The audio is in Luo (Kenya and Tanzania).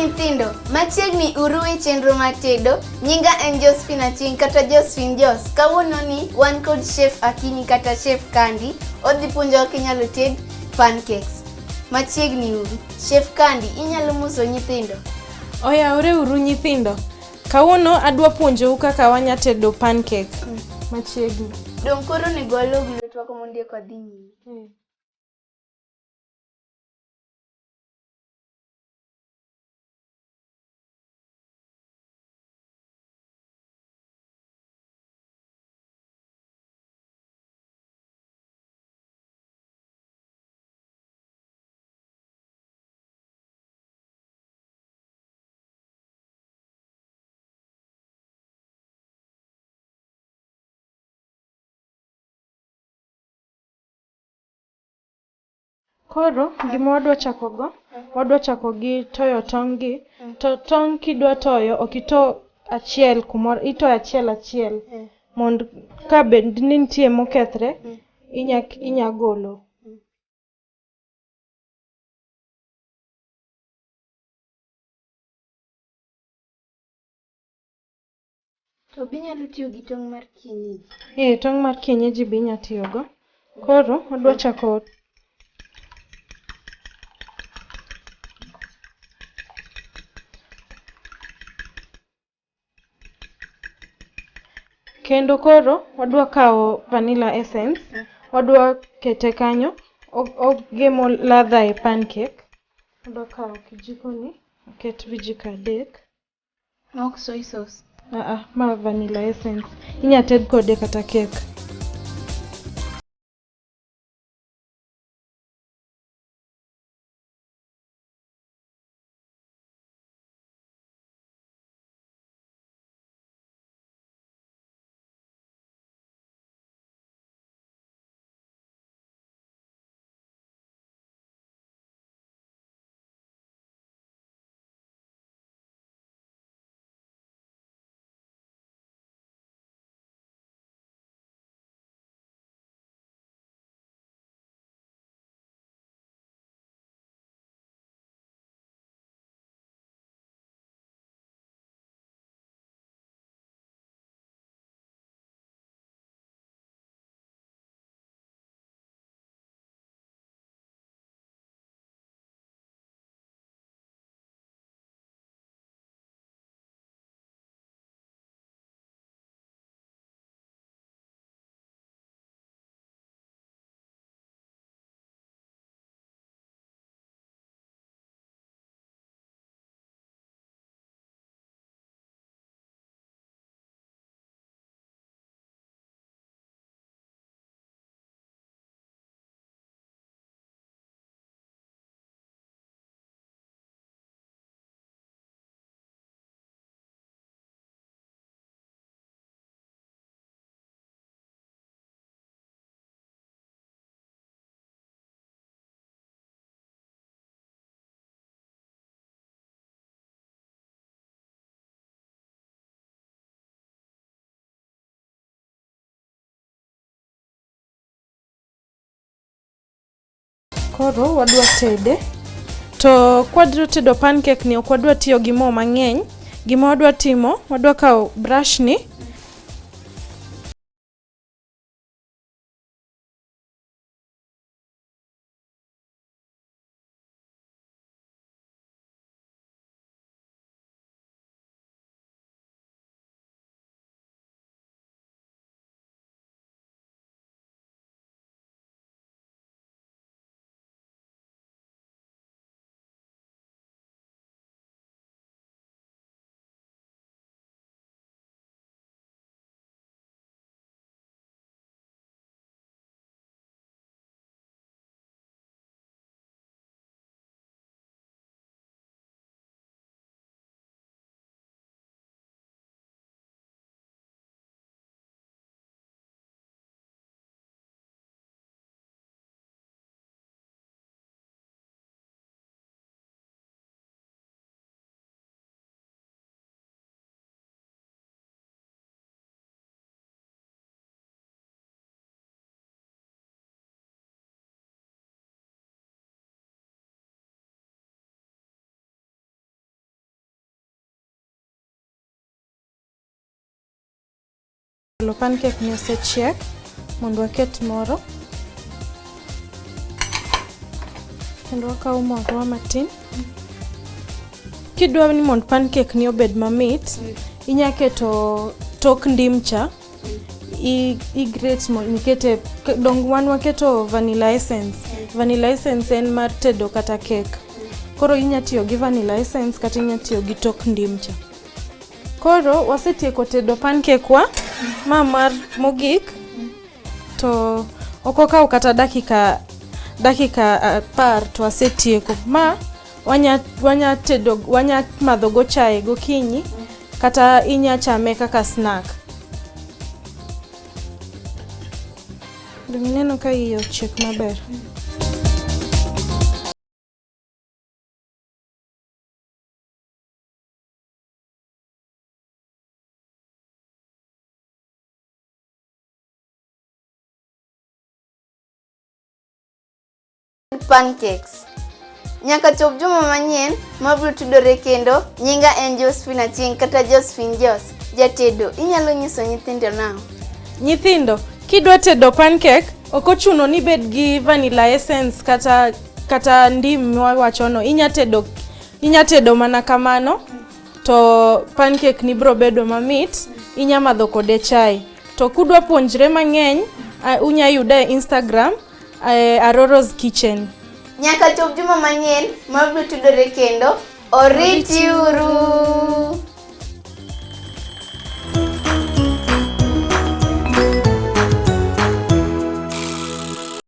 Nyithindo, machiegni uru e chenro mar tedo. Nyinga en Josephine Achieng' kata Josephine Jos. Kawuono ni wan kod Chef Akinyi kata Chef Kandi. Odhi puonjowa kaka inyalo ted pancakes. Machiegni uru. Chef Kandi, inyalo moso nyithindo? Oyawre uru nyithindo. Kawuono adwa puonjou kaka wanya tedo pancake. Machiegni. Dong' koro onego walog lwetwa mondo eka wadhi nyime. Koro gima wadwa chako go, wadwa chako gi toyo tong' gi. To tong' kidwa toyo, ok ito achiel kumoro, itoyo achiel achiel. Mond ka bed ni nitie mokethre, inya golo. To be inyalo tiyo gi tong' mar kienyeji? Ee, tong' mar kienyeji be inya tiyo go. Koro wadwa chako kendo koro wadwa kawo vanilla essence, wadwa kete kanyo, ogemo ladha e pancake. Wadwa kawo kijiko ni, oket vijiko 3. Ok soy sauce. Ah, ma vanilla essence. Inya ted kode kata cake. Koro wadwa tede. To kwadwa tedo pancake ni ok wadwa tiyo gi mo mang'eny. Gima wadwa timo, wadwa kawo brush ni. Lo pancake ni osechiek mondo waket moro. Kendo wakaw morwa matin. Kidwa ni mondo pancake ni obed mamit, inya keto tok ndim cha i grate mikete dong wan waketo vanilla essence. Vanilla essence en mar tedo kata cake. Koro inya tiyo gi vanilla essence kata inya tiyo gi tok ndim cha. Koro wasetieko tedo pancake wa ma mar mogik to ok okaw kata dakika 10 to wasetieko. Ma wanya tedo, wanya madho go chae gokinyi kata inya chame kaka snack. Dong ineno ka iye ochiek maber. Pancakes. Nyaka chop juma manyien mabiro tudore kendo, nyinga en Josephine Achieng' kata Josephine Jos, jatedo. Inyalo nyiso nyithindo nang'o? Nyithindo, kidwa tedo pancake, ok ochuno ni ibed gi vanilla essence kata ndim mwawachono. Inya tedo mana kamano to pancake ni biro bedo mamit, inya madho kode chai. To kudwa puonjre mang'eny, unya yuda e Instagram, Aroro's Kitchen. Nyaka chop juma manyien mabiro tudore kendo, oriti uru.